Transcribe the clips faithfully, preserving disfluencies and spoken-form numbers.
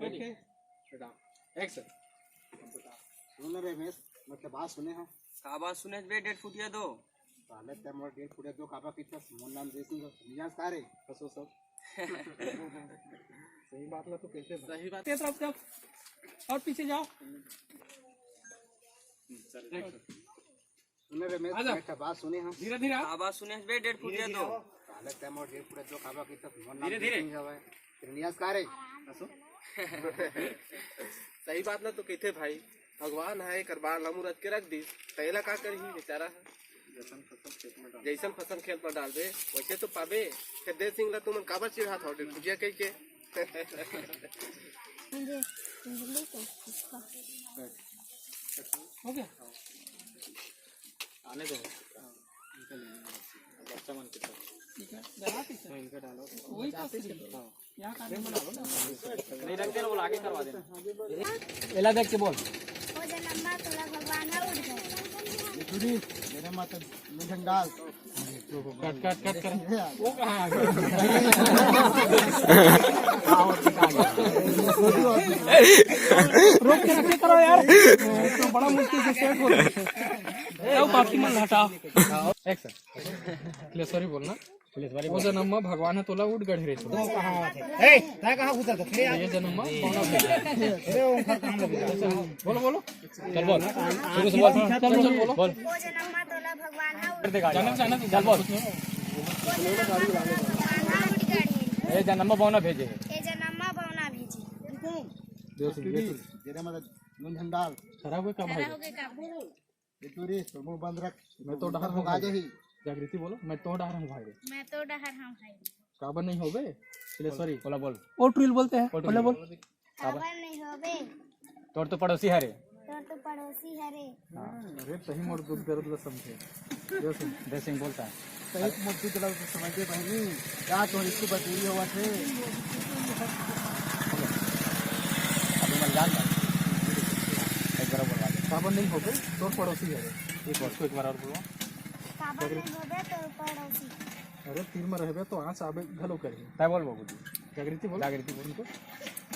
ओके, action. सुन रे रमेश, मैं तो बात सुने हूँ। का बात सुने बे, डेढ़ फुटिया दो? पहले ते मोर डेढ़ फुटिया दो काबा किथस, मोर नाम जय सिंह, नियाज का रे? हंसो सब। सही बात ला तो कहते भाई। सही बात। ये तरफ, तरफ। और पीछे जाओ। सुने रे, मैं, आजा। मैं तो बात सुने हूँ। धीरे धीरे। का बात सुने बे, डेढ़ फुटिया दो? पहले ते मोर डेढ़ फुटिया दो काबा किथस, मोर नाम धीरे धीरे। जय सिंह हवे। तेरे नियाज का रे? हंसो। सही बात ला तो कहते भाई, भगवान है, एकर बाल ला मुरत के रख दिस, तैला का करही बेचारा है। जैसन फसल खेत में डाल। जैसन फसल खेत में डालबे, वैसे तो पाबे। फिर देव सिंह ला तुमन काबर चिढ़ात हो, डेढ़ फुटिया कह के? मुझे बिजली का अच्छा। ओके। आने दो। बच्चा मन के साथ। ठीक है, डरा पीछे। हाँ, इनका डालो। वही तो सही। हाँ। नहीं, रख देना, वो आगे करवा देना। एला देख के बोल। ओ जगदम्बा, तोला भगवान ह उठ गए। ये चूड़ी, मेरे माता में झंडाल। कट, कट, कट कर। वो कहाँ आ गया? रोक के रखे करो यार, तो बड़ा मुश्किल से सेट होता है। जाओ, बाकी मन हटाओ। एक्शन। ले, सॉरी बोलना। पुलिस वाले ओ जनम म भगवान ह तोला उठ गढ़े रे। तो कहाँ आवत हे? ए, तैं कहाँ घुसत हस? ये जनम म कौन आवत हे? अरे, ओंकार कहाँ लगे? बोलो, बोलो। चल बोल। शुरू से बोल। चल, चल, बोलो। बोल। ओ जनम म तोला भगवान ह उठ। कर दे गाड़ी। जनम, जनम, चल बोल। ओ जनम म तोला भगवान ह उठ गढ़े। ए जनम म बौना भेजे हे। ए जनम म बौना भेजे। देव सिंह, देव सिंह। तेरे मतलब नून झंडाल। खराब हो गया, कब खड़ा भाई? हो गए, कब? ये टूरी, तो मुंह बंद रख। मैं तो डहर हूँ आ भाई। जाही। जागृति बोलो, मैं तो डहर हूँ भाई। मैं तो डहर हूँ भाई। काबर नहीं होबे? चले, सॉरी। बोला बोल। ओ टूरी ल बोलते हैं, ओ टूरी बोले ल। बोल। काबर? काबर नहीं होबे? तोर तो पड़ोसी हरे। तोर तो पड़ोसी हरे। हाँ। अरे, तही मोर दुख दर्द ला समझे। देव सिंह। देव सिंह बोलता है। सही मजदूर चला तो समझे बहनी, का तोर इसको बतेरी होवत हे? अभी मन जान ना। एक बार बोलवा दे। काबर नहीं होबे, तोर पड़ोसी हरे। एक बार, उसको एक बार और बोलो। काबर नहीं होबे, तोर पड़ोसी। अरे, तीर में रहबे तो आँच आबे घलो करही। तैं बोल बाबू जी। जागृति बोल। जागृति बोल।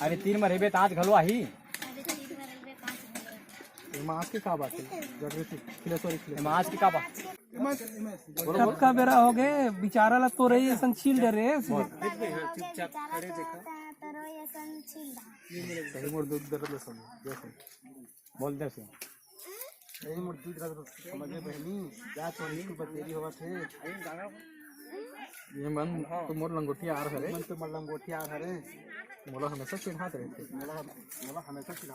अरे, तीर में रहबे तो आँच घलो आही। अरे, तीर में रहबे तो आँच घलो आही। एमा आँच के का बात हे? जागृति, खिले, सॉरी, खिले। एमा आँच के का बात? कब का बेरा हो गए, बिचारा ला तो रही असन छील डरे। सही मोर दुख दर्द ला समझ, जय सिंह। बोल दे सिंह। सही मोर दुख दर्द ला समझे बहनी, जा तो इसको बतेरी होवत हे। ये मन तो मोर लंगोटिया आर हरे। मन तो मोर लंगोटिया आर हरे। मोला हमेशा चिढ़ात रहते। मोला, मोला हमेशा चिढ़ावत।